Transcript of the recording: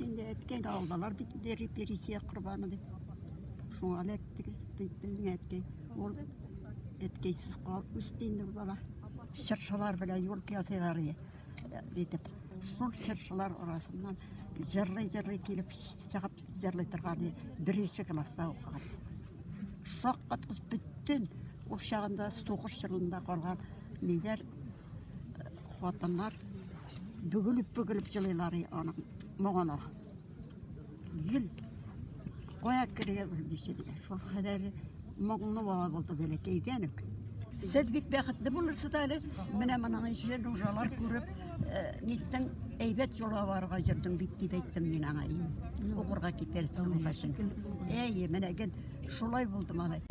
инде әткәйне алдылар бит инде репрессия корбаны дип. Шуңа эләктек бит безнең әткәй. Ул әткәйсез калып үсте инде бу бала. Чыршылар белән юлка ясыйлар итеп. Шул чыршылар арасыннан җырлый-җырлый килеп чыгып җырлый торган беренче класста укыган. Шаккаткыч бөтен ул чагында сугыш чорында калган ниләр хатыннар бөгелеп-бөгелеп җылыйлар аның моңына. Гел кая керергә белмичә шул кадәр моңлы бала булды бәләкәйдән үк. Сез бик бәхетле булырсыз әле. Менә моның ише нужалар күреп, ниттең әйбәт юлга барырга йөрдең бит дип әйттем мин аңа. Укырга китәрсең булгач. Әйе, менә гел шулай булды малай.